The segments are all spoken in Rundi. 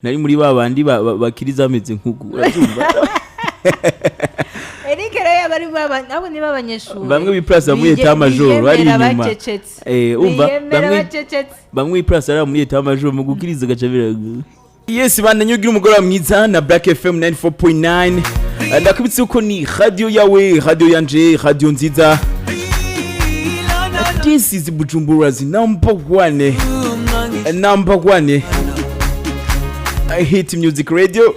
Nari muri ba bandi bakiriza bameze nk'uku, urabyumva? Eric rero yaba ari nabo niba abanyeshuri Bamwe biplasa muri état-major bari biyemera inyuma. Bacecetse. Umva, biyemera bacecetse. Bamwe biplasa ari muri état-major mu gukiriza gaca biragu. Yes, bandanye ugira umugoroba mwiza na Black FM 94.9. Ndakubitse uko ni radio yawe, radio yanje, radio nziza. This is Bujumbura's number one, number one hit music radio.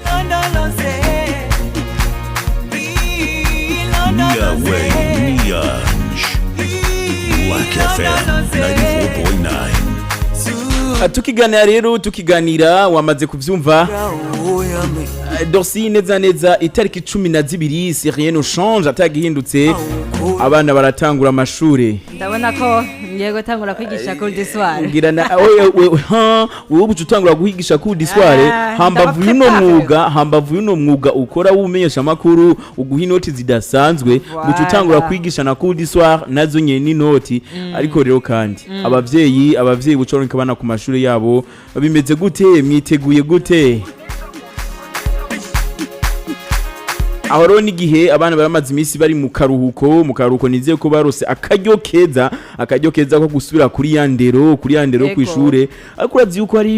Niawe Nianj. Black FM 94.9. Tukiganira rero, tukiganira, wamaze kuvyumva. Dorsi, neza neza itariki 12, si rien ne change, atagihindutse, abana baratangura amashure. Ndabona ko ngiye gutangura kwigisha cours du soir. Ngira na wewe, ha, wewe ubuca utangura guhigisha cours du soir. Ah, hambavu y'uno ndabaprépare. mwuga, hambavu y'uno mwuga ukora w'umenyesha makuru uguha inoti zidasanzwe, buca utangura kwigisha na cours du soir, nazo nyene n'inoti. Ariko rero kandi abavyeyi buca baronka abana ku mashuri yabo, bimeze gute? Mwiteguye gute? Aho rero n'igihe abana baramaze iminsi bari mu karuhuko, mu karuhuko, nizeye ko barose akaryo keza, akaryo keza ko gusubira kuri ya ndero, kuri ya ndero kw'ishure. Ariko urazi yuko hari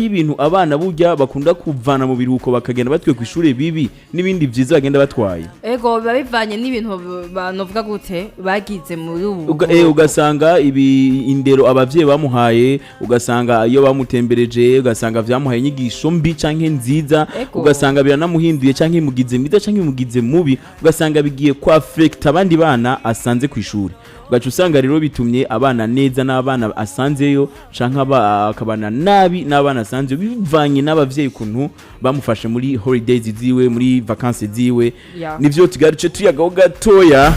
ibintu abana burya bakunda kuvana mu biruhuko bakagenda batwiye kw'ishure bibi, n'ibindi vyiza bagenda batwaye. Ego, biba bivanye n'ibintu banovuga gute bagize muri ubu. Ugasanga ibi indero abavyeyi bamuhaye, ugasanga iyo bamutembereje, ugasanga vyamuhaye inyigisho mbi canke nziza. Ugasanga biranamuhinduye canke bimugize mwiza canke bimugize mubi, ugasanga bigiye kwa affecta abandi bana asanze ku ishuri. Ugaca usanga rero bitumye abana neza n'abana asanzeyo, canke akabana nabi n'abana asanzeyo, bivanye n'abavyeyi ukuntu bamufashe muri holidays ziwe, muri vacances ziwe. Nivyo tugaruce tuyagaho gatoya.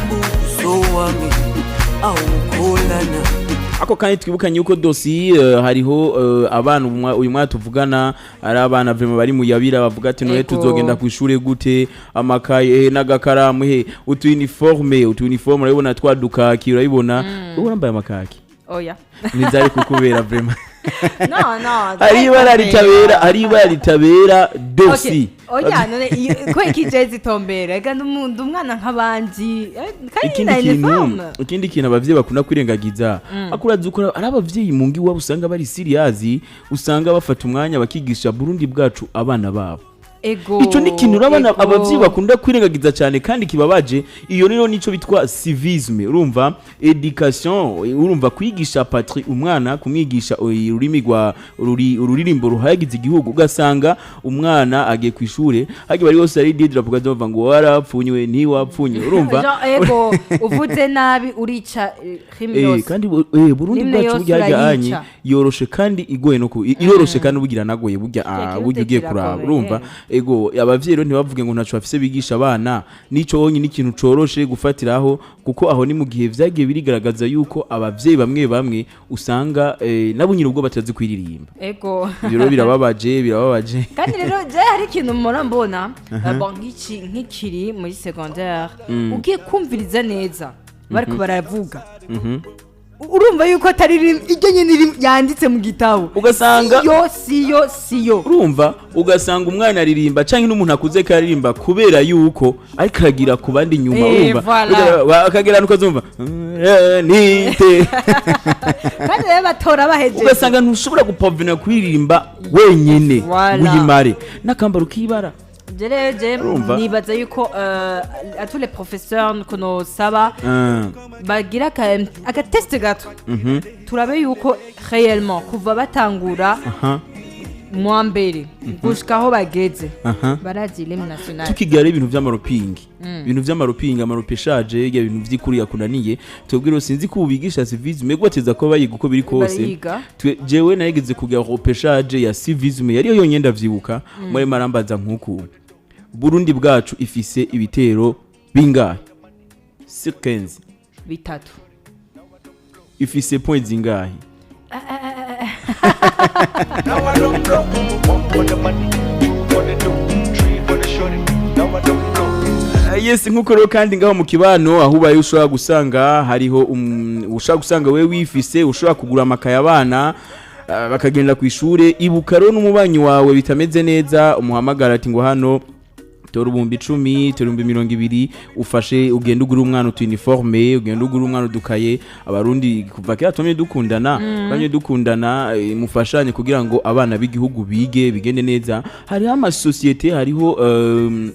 So wami awukholana. Ako kandi twibukanye yuko dosi hariho abana uyu mwaka tuvugana ari abana vraiment bari mu yabira, bavuga ati: "None tuzogenda ku ishure gute? Amakaye n'agakaramu he, utu uniforme urabibona twadukaki, urabibona wowe urambaye amakaki." Oya. Ntizari kukubera vraiment. No. Hari ibara ritabera, hari ibara ritabera dosi. Okay. Oya, none ko ikije zitombera, ega ndi umwana nk'abandi, kandi Ikindi na kintu, uniforme. ikindi kintu abavyeyi bakunda kwirengagiza, akurazi uko ari abavyeyi mu ngi iwabo usanga bari serious, usanga bafata umwanya bakigisha Burundi bwacu abana babo. Ico ni ikintu urabona abavyeyi bakunda kwirengagiza cyane kandi kibabaje. Iyo rero nico bitwa civisme, urumva, education, urumva, kwigisha patrie umwana, kumwigisha ururimi rwa ururirimbo ruhayagiza igihugu. Ugasanga umwana agiye ku ishure, hagiye bari hose ari drapeau, ukaza ngo warapfunywe ntiwapfunywe, urumva? Jean, ego, uvuze nabi urica hymne yose. Kandi Burundi Hymne bwacu yose burya harya anye urayica. yoroshe kandi igoye no iroroshe kandi bugira nagoye burya, Kirundi burya ugiye kuraba kirakomeye. urumva. Ego, abavyeyi rero ntibavuge ngo ntaco bafise bigisha abana, nico wonyine ikintu coroshe gufatiraho, kuko aho ni mu gihe vyagiye birigaragaza yuko abavyeyi bamwe bamwe usanga nabo nyine ubwo batazi kwiririmba. Ivyo rero birababaje, birababaje. Kandi rero je hari ikintu mpora mbona, bon, nk'ikiri muri secondaire, ugiye kumviriza neza bariko baravuga, urumva yuko atari iryo nyine yanditse mu gitabo. Ugasanga siyo, siyo, siyo. Urumva, ugasanga umwana aririmba canke n'umuntu akuze karirimba kubera yuko ariko aragira ku bandi inyuma. Urumva? Voilà. Akagera ukazumva nite. Kandi rero batora bahejeje. Ugasanga ntushobora guparvenir kuririmba wenyene Voilà. ngo uyimare n'akambaro k'ibara. Je rero je Urumva? nibaza yuko à tous les professeurs kunosaba bagira aka test gato, turabe yuko réellement kuva batangura mu wa mbere gushika aho bageze barazi l'hymne national. Tukigara ibintu vy'amaropingi, ibintu vy'amaropingi, amarepêchage, ibyo bintu vy'ikuri yakunaniye, tubwira, sinzi ko ubigisha civisme gwateza ko bayiga uko biri kose. Bariga. Jewe narigeze kugira repêchage ya civisme, yariyo yonyene ndavyibuka. Muri marambaza nk'uku: "Burundi bwacu ifise ibitero bingahe sur 15?" Bitatu. Ifise point zingahe? Now I don't blow. One for the money, two for the dough, three for the shorty. Now I don't blow. Yes, nkuko rero kandi ngaho mu kibano aho ubaye ushobora gusanga hariho ushobora gusanga we wifise, ushobora kugura amakaye abana. Bakagenda ku ishure. Ibuka rero n'umubanyi wawe bitameze neza, umuhamagara ati ngo hano tora 10,000, tora 20,000, ufashe ugende ugure umwana utu uniforme, ugende ugure umwana udukaye. Abarundi kuva kera tumye dukundana, twamye dukundana, mufashanye kugira ngo abana b'igihugu bige bigende neza. Hariho amasosiyete, hariho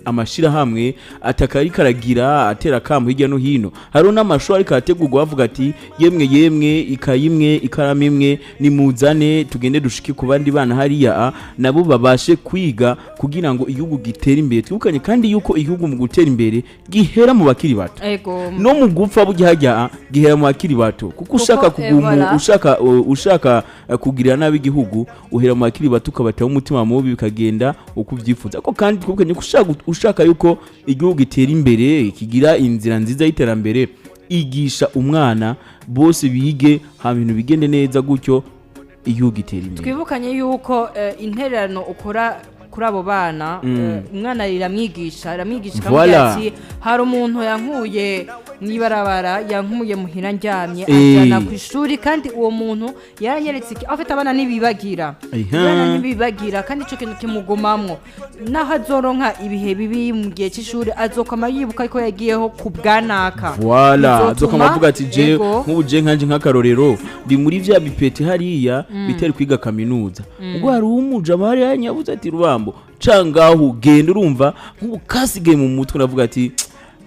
amashirahamwe atakari karagira atera kamo hirya no hino. Hariho n'amashuri ariko arategurwa, bavuga ati yemwe yemwe, ikayi imwe, ikaramu imwe, nimuzane tugende dushike ku bandi bana hariya, nabo babashe kwiga kugira ngo igihugu gitere imbere. Twibukanye kandi yuko igihugu mu gutera imbere gihera mu bakiri bato, no mu gupfa burya hajya gihera mu bakiri bato, kuko ushaka kugumu voilà. ushaka kugirira nabi igihugu, uhera mu bakiri bato, ukabatera umutima mubi, bikagenda uko ubyifuza. Ariko kandi twibukanye ko ushaka yuko igihugu gitera imbere, kigira inzira nziza y'iterambere, igisha umwana, bose bige, hama ibintu bigende neza, gutyo igihugu gitera imbere. Twibukanye yuko intererano ukora kuri abo bana, umwana iramwigisha, ikamubwira ati hari umuntu yankuye mw'ibarabara, yankuye muhira ndyamye, anjyana ku ishuri, kandi uwo muntu yaranyeretse iki. Afite abana ntibibagira, abana ntibibagira, kandi ico kintu kimugumamwo naho azoronka ibihe bibi mu gihe cy'ishuri, azokama yibuka ko yagiyeho ku bwanaka. Voilà. Bizotuma- Azokama avuga ati je nk'ubu je nkanje nk'akarorero ndi muri vya bipete hariya bitari kwiga kaminuza, ubwo hari umuja bari yanyabuze ati rubambo cangaho ugenda, urumva nk'ubu kasigaye mu mutwe, ndavuga ati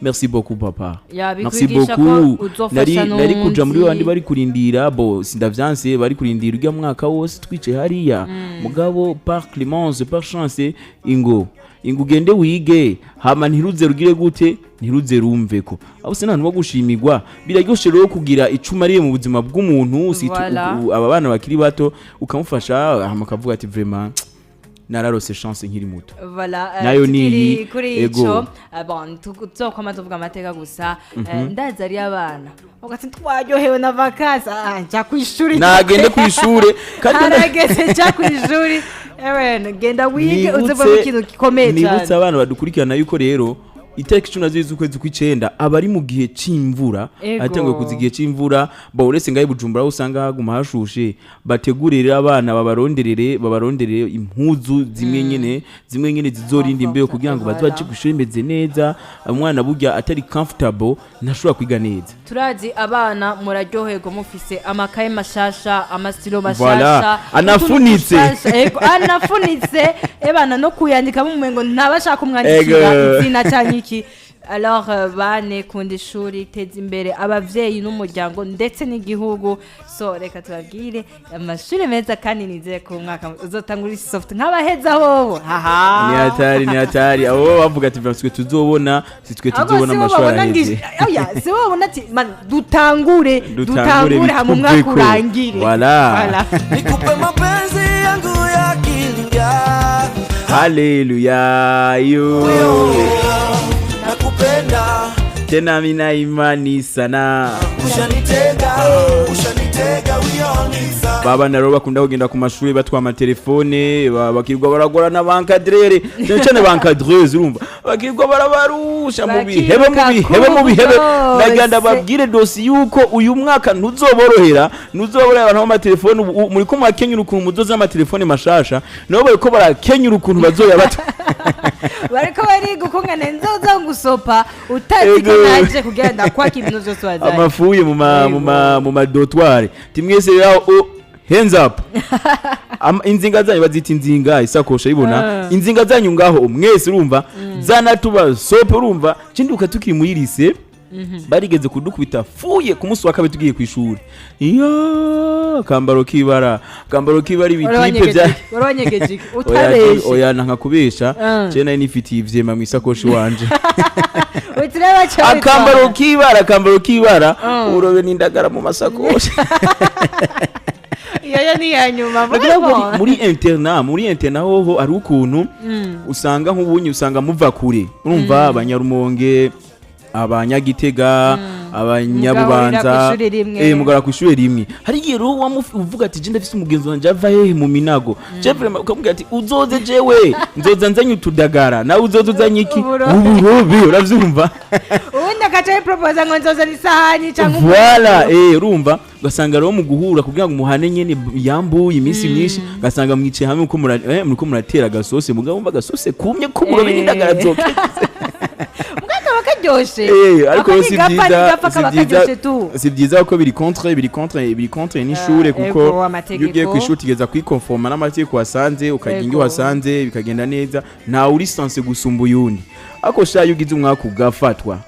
merci beaucoup papa. Ya, Merci bikwigisha ko beaucoup. uzofasha Nari kuja muri n'uwundi. bandi bari kurindira, bo sindavyanse, bari kurindira urya mwaka wose twicaye hariya, mugabo par clémence, par chance, ingo ingo ugende wige, hama ntiruze rugire gute, ntiruze rumveko abo se n'abantu bo gushimirwa. Biraryoshe rero kugira icuma ariye mu buzima bw'umuntu, Voilà. aba bana bakiri bato ukamufasha, hama akavuga ati vraiment nararose chance nkiri muto. Voilà, Nayo tukiri niyi, kuri ego. ico, bon, tuzokwama tuvuga amateka gusa. Ndazi ari abana ugati twaryohewe na vacances, nja kw'ishuri. Nagende kw'ishure kandi Harageze, nja kw'ishuri. Ewe genda wige, uzovamo ikintu gikomeye Nibutse cyane. abana badukurikirana yuko rero itariki 12 z'ukwezi kw'icenda aba ari mu gihe c'imvura. Hatanguye kuza igihe c'imvura. Bo uretse ngaho i Bujumbura aho usanga haguma hashushe, bategurire abana, babaronderere impuzu zimwe nyene, zimwe nyene zizorinda imbeho kugira ngo baze baje kw'ishuri bimeze neza. Umwana burya atari comfortable ntashobora kwiga neza. Turazi abana muraryoherwa mufise amakaye mashasha, ama stylo Voilà. mashasha, Anafunitse. utuntu dushasha. Ego, anafunitse, ebana no kuyandika mumengo ntabashaka kumwandikira izina canke iki. Alors, bane kunda ishuri, teza imbere abavyeyi n'umuryango ndetse n'igihugu. So reka tubabwire amashuri meza, kandi nizeye ko umwaka uzotanga uri soft nk'abaheza hobo haha. Ni hatari, ni hatari. Abo bavuga ati twe tuzobona, si twe Ahubwo tuzobona si bo amashuri babona araheze. Oya, si bo babona ati man dutangure, Dutangure, dutangure hama umwaka bituveko. urangire. Voilà. Voilà. Nikupe mapenzi yangu ya kiluya. Haleluya yo. Nakupenda. Tena mina imani sana. Ushanitega, ushanitega uyonisa. Baba naro bakunda kugenda ku mashuri batwa amatelefone, bakirirwa baragorana ba encadreur, cyane cyane ba encadreuse, urumva bakirirwa barabarusha mu bihebe, mu bihebe, mu bihebe. Bakiruka Naganda kose. babwire dosi yuko uyu mwaka ntuzoborohera, ntuzoborohera abantu b'amatelefone. Ubu muri ko murakenyura ukuntu muzoza amatelefone mashasha, nabo bariko barakenyura ukuntu bazoyabata. Bariko bariga ukungene nzoza ngusopa utazi ko naje kugira ndakwaka ibintu vyose wazanye. Amafuye mu ma dortoir timwese rero, hands up. Inzinga zanyu bazita inzinga, isakosha ibona inzinga zanyu ngaho mwese, urumva zana tuba sope. Urumva cinduka tukiri muri lycée barigeze kudukubita fuye ku munsi wa kabiri tugiye ku ishuri, iyo akambaro k'ibara ibitipe bya Warabanyegeje iki? Oya, Utabeshe. oya, ntanka kubesha. Je nari nifitiye ivyema mu isakoshi wanje. Utureba cyane. Akambaro k'ibara, urobe n'indagara mu masakoshi. Iyo yo ni iya nyuma. Nagira ngo muri internat hoho ari ukuntu usanga nk'ubunyi usanga muva kure, urumva abanyarumonge, abanyagitega. Abanyabubanza. Mugahurira kw'ishuri rimwe. Mugahurira kw'ishuri rimwe. Hari igihe rero uvuga ati: "Je ndafise umugenzi wanje ava hehe, mu Minago." Je vraiment ukamubwira ati: "Uzoze, jewe nzoza nzanye utudagara, nawe uzoza uzanye iki?" Uburobe. Uburobe, uravyumva? Ubundi agaca yipropoza ngo nzozana isahani cyangwa Voilà, urumva, ugasanga rero mu guhura kugira ngo muhane nyene yambuye iminsi myinshi, ugasanga mwicaye hamwe uko muriko muratera agasose, mugabo wumva agasose kumye k'uburobe n'indagara zoketse. Kaba karyoshe. Ariko Ako si ntigapfa, byiza, ntigapfa, si kaba byiza, karyoshe tu. Si byiza kuko biri contre n'ishure, kuko Ego, amategeko. iyo ugiye ku ishuri utigeza kwikonforma n'amategeko wasanze, ukajya ingi wasanze bikagenda neza, ntawe uri censé gusumba uyundi. Ariko sha, iyo ugize umwaka ugafatwa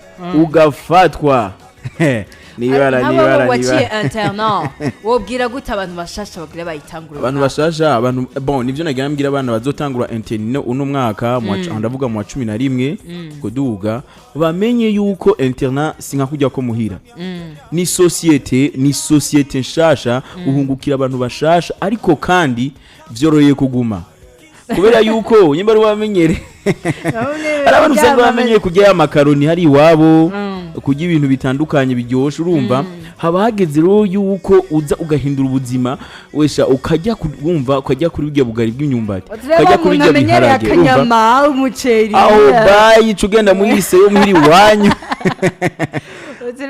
nibara Nk'abo nibara waciye nibara. internat, wobwira gute abantu bashasha bagira bayitangura? Abantu bashasha, abantu bon, nivyo nagira mbwira abana bazotangura internat uno mwaka mu ndavuga mu wa 11 kuduga, bamenye yuko internat si nka kujya ko muhira, ni société nshasha, uhungukira abantu bashasha, ariko kandi vyoroheye kuguma kubera yuko nyimba ari wamenyere, hari abantu usanga bamenyeye kurya ya makaroni hari iwabo, kurya ibintu bitandukanye biryoshe. Urumva, haba hageze rero yuko uza ugahindura ubuzima wesha, ukajya wumva ukajya kuri burya bugari bw'imyumbati, ukajya kuri umuntu burya amenyereye biharage, urumva? Akanyama, umuceri. Aho bayi ica ugenda muri lycée yo muri iwanyu.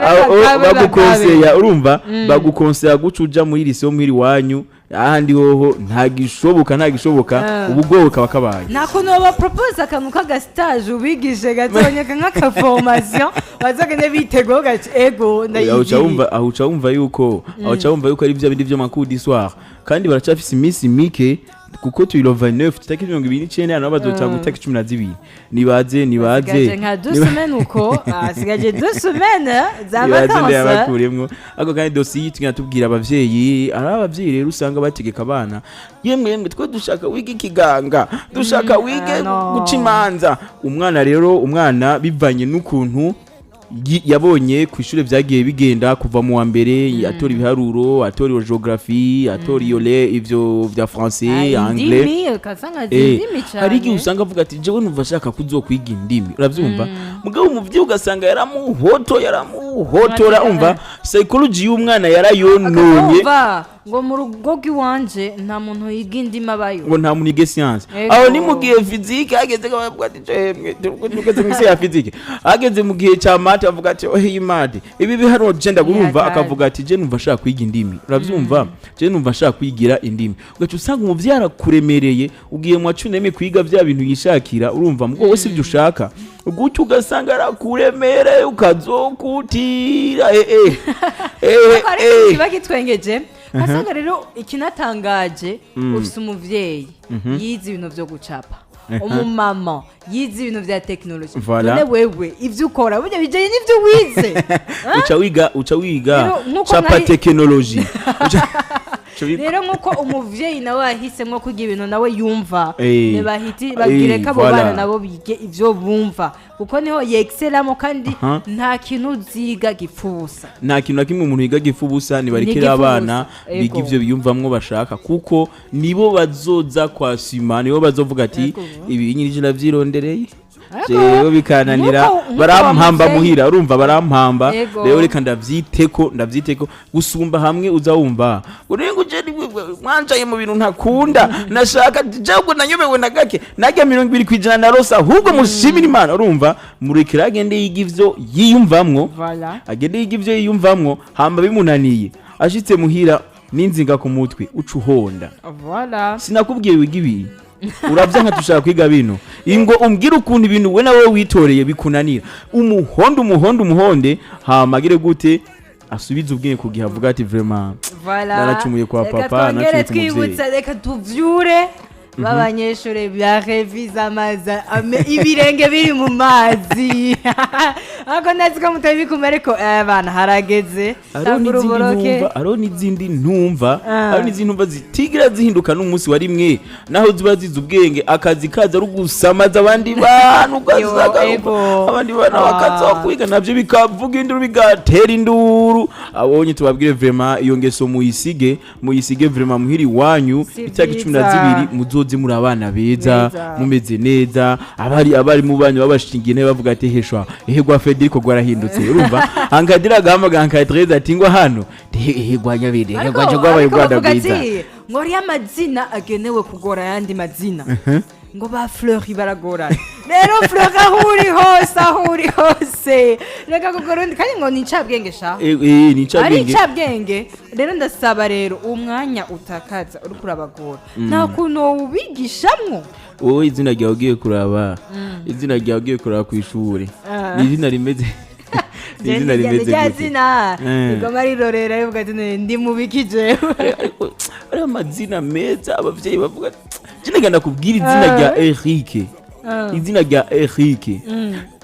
Aho bagukonseya, urumva, bagukonseya guca uja muri lycée yo muri iwanyu, ahandi hoho nta gishoboka, nta gishoboka. Ubugowe kaba kabaye. Nta kuntu babapropose akantu k'agastage, ubigishe gatonya nk'akaformation, bazagende biteguye gace ego. Aho uca Ndayigiye. wumva, aho uca wumva yuko ari bya bindi vy'amakuru du soir, kandi baracafise iminsi mike kuko turi le 29, tariki 29, nabo bazotanga itariki 12. Nibaze, nibaze. Hasigaje nka 2 semaines uko, hasigaje 2 semaines za Nibaze vacances. Ndayabakuremwo. Ariko kandi dosiye tugenda tubwira abavyeyi, ari abavyeyi rero usanga bategeka abana: "Yemwe yemwe, twe dushaka wige ikiganga, dushaka wige Ah, no. guca imanza." Umwana rero, umwana bivanye n'ukuntu yabonye ku ishuri vyagiye bigenda kuva mu wa mbere, atora ibiharuro, atora iyo géographie, atora iyo le ivyo vya français, Ah, anglais, indimi, ukasanga indimi cyane. Hari igihe usanga avuga ati: "Jewe numva ashaka kuzokwiga indimi." Uravyumva? Mugabo umuvyeyi ugasanga yaramuhoto, yaramuhotora, umva, psychology y'umwana yarayononye. Akumva ngo mu rugo rw'iwanje nta muntu yiga indimi abayo. Ngo nta muntu yiga science. Ego. Aho ni mu gihe physique hageze ko bavuga ati: "Jemwe tugeze mu isi ya physique." Hageze mu gihe ca maths avuga ati: "Oh, iyi maths, ibi biharuro je ndagurumva." Ni hatari. Akavuga ati: "Je numva ashaka kwiga indimi." Uravyumva? "Je numva ashaka kwigira indimi." Ugaca usanga umuvyeyi arakuremereye, ugiye mu wa 11 kwiga vya bintu yishakira, urumva, mugo wese ibyo ushaka gutyo, ugasanga arakuremereye, ukazokutira Ariko hari ikintu eh. kiba gitwengeje, asanga rero ikinatangaje, ufise umuvyeyi yize ibintu vyo gucapa, umumama yize ibintu vya tekinoloji, Voilà. none wewe ivyo ukora burya bijanye n'ivyo wize? Uca wiga Rero, nkuko chapa tekinoloji. Rero nk'uko umuvyeyi nawe yahisemwo kwiga ibintu nawe yumva, ntibahiti babwire ko abo voilà. bana nabo bige ivyo bumva, kuko niho yexcelamo, kandi nta kintu uziga gipfa ubusa. Nta kintu na kimwe umuntu yiga gipfa ubusa. Nibarekere Ntigipfa abana ubusa. biga ivyo biyumvamwo bashaka, kuko nibo bazoza kwasima, nibo bazovuga ati: "Ibi nyirije navyirondereye jewe bikananira, Nkuko barampamba wamuvyeyi- muhira, urumva, barampamba. Rero reka ndavyiteko gusumba." Hamwe uza wumva ngo: "Je mwanjaye mu bintu ntakunda, nashaka jewe, nanyobewe na gake, najya 20% narosa, ahubwo mushimire Imana." Urumva, murekere agende yiga ivyo yiyumvamwo. Voilà. Agende yiga ivyo yiyumvamwo, hamba bimunaniye, ashitse muhira n'inzinga ku mutwe, uca uhonda. Voilà. "Sinakubwiye wiga ibi, uravyanka, tushaka kwiga bino, ingo umbwire ukuntu ibintu we nawe witoreye bikunanira." Umuhondo, umuhondo, umuhonde, hama agire gute? Asubize ubwenge ku gihe, avuga ati: "Vraiment, Voilà. naracumuye kwa Reka papa, twongere naracumuye ku muvyeyi." twibutsa, reka tuvyure b'abanyeshuri bya reviza amazi ibirenge biri mu mazi, ariko ndazi ko mutabikuma, ariko bana harageze. Hariho Tangura n'izindi uboroke. ntumva, hariho n'izindi ntumva, Ah. hariho n'izindi ntumva zitigira zihinduka n'umunsi wa rimwe, naho ziba zizi ubwenge, akazi kaza ari ugusamaza abandi bantu, ugasanga Yo, ego. abandi bana Ah. bakaza kwiga nabyo bikavuga induru, bigatera induru. Abonye tubabwire vraiment, iyo ngeso muyisige, muyisige vraiment muhiri wanyu. Si Itariki cumi na vyiza. zibiri muzoze. Muzoze muri abana beza, Beza. mumeze neza. Abari abarimu banyu babashingiye intebe, bavuga ati: "Heshwa, ehe, gwa Federico gwarahindutse." Urumva encadreur agahamagara encadreuse ati: "Ngwa hano, ehe, gwa Nyabire, ehe, gwaje gwabaye Ariko rwanda bavuga rwiza." ati ngo hariyo amazina agenewe kugora ayandi mazina, ngo ba Fleury baragorana. Rero Fleury, aho uri hose, aho uri hose, reka kugora undi. Kandi ngo ni incabwenge sha. Eh, eh, ni Ari incabwenge. Incabwenge. Rero ndasaba rero, umwanya utakaza uriko urabagora, nta kuntu wowubigishamwo. Wowe izina ryawe ugiye kuraba, izina ryawe ugiye kuraba ku ishuri, ni izina rimeze, ni izina rimeze rya gute? Zina rigoma rirorera, rivuga ati: "Ndi mubiki jewe?" Ariko ari amazina meza abavyeyi bavuga. Jye ndakubwira, izina rya Eric, izina rya Eric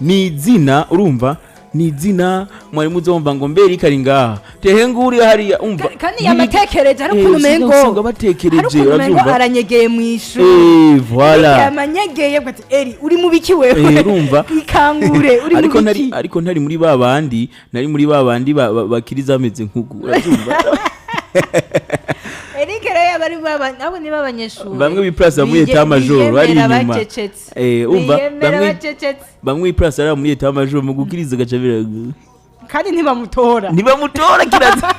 ni izina, urumva, ni izina mwarimu uzumva ngo: "Mbe Eric ari ngaha? Tehe nguri hariya." Umva, Kandi yamatekereje, hari ukuntu usanga umengo usanga batekereje, hari ukuntu umengo urabyumva? aranyegeye mu ishuri. Voilà. Yamanyegeye, avuga ati: "Eri, uri mu biki wewe?" Urumva? Ikangure, uri mu Ariko ntari biki? Ariko ntari muri ba bandi, nari muri ba bandi bakiriza bameze nk'uku, urabyumva? Eric rero yaba ari baba, abo ni b'abanyeshuri. Bamwe biplasa muri état-major bari Biyemera inyuma. bacecetse. Umva, Biyemera bacecetse. Bamwe biplasa ari muri état-major mu gukiriza gaca bira Kandi ntibamutora. Ntibamutora, kiraza.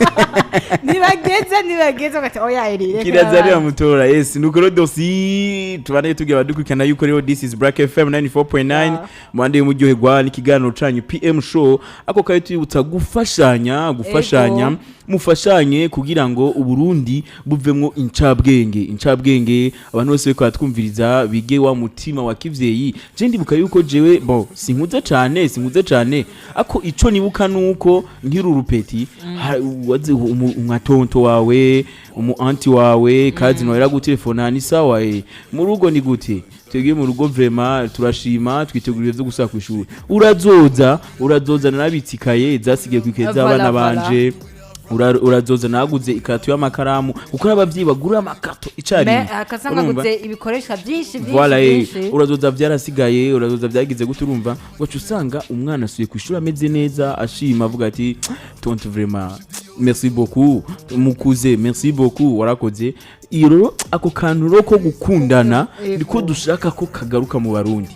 Ntibageze, bagati: "Oya Eri, reka Kiraza abandi." Ntibamutora, yes. Nuko rero dosi tubane tubwira abadukurikirana yuko rero this is Black FM 94.9, mwande muryoherwa n'ikiganiro canyu PM Show. Ako kayo tuyibutsa gufashanya, gufashanya. Ego. Mufashanye kugira ngo Uburundi buvemwo incabwenge, incabwenge. Abantu bose bariko baratwumviriza bige wa mutima wa kivyeyi. Je ndibuka yuko jewe, bon, sinkuze cane, sinkuze cane, ako ico nibuka nuko nkiri urupeti, wazi umwatonto wawe, umu auntie wawe, kazi wawe yaragutelefona: "Ni sawa? Mu rugo ni gute? Twebwe mu rugo vraiment turashima, twiteguriye vyo gusubira kw'ishuri. Urazoza, urazoza, narabitse ikaye zasigaye kw'ikaye z'abana Voilà, voilà. banje. Urazoza, naguze ikato y'amakaramu," kuko n'abavyeyi bagura amakato icarimwe. Akasanga Urumva? aguze ibikoresho byinshi byinshi Voilà, byinshi. "Urazoza, vyarasigaye, urazoza, vyagize gute." Urumva, waca usanga umwana asuye ku ishuri ameze neza, ashima, avuga ati: "Tonto, vraiment merci beaucoup, mukuze, merci beaucoup, warakoze." Iyo rero ako kantu rero ko gukundana Yego. niko dushaka ko kagaruka mu Barundi.